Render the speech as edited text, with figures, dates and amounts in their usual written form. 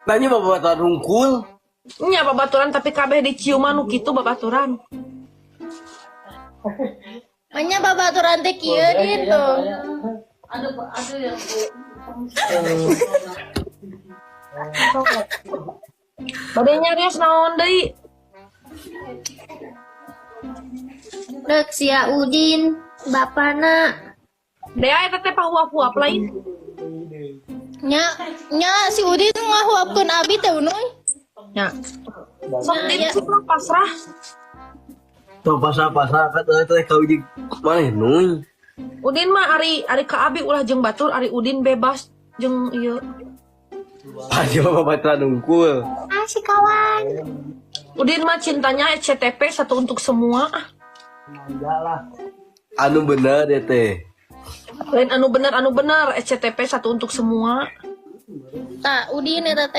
Nanya babaturan hungkul. Nya babaturan, tapi kabeh diciuman nu kitu babaturan. Anya babaturan teh kieu, Din, tuh. Aduh, yang Bade nyarios naon deui? Dek sia Udin, bapana. Dea eta teh pahuap-huap lain. Nya, nya si Udin ngahuapkeun abi teh, Unuy. Nya. Sok Nah, Din ya. cik lah pasrah. Tuh pasrah-pasrah kan teh kau di mana nuy. Udin mah ari ari ka abi ulah jeung batur, ari Udin bebas jeung ieu. Aja babaturan hungkul. Asik kawan. Udin mah cintanya SCTP satu untuk semua. Ah, Anu bener ya teh. Lain anu bener, anu bener SCTP satu untuk semua. Tah, Udin eta teh.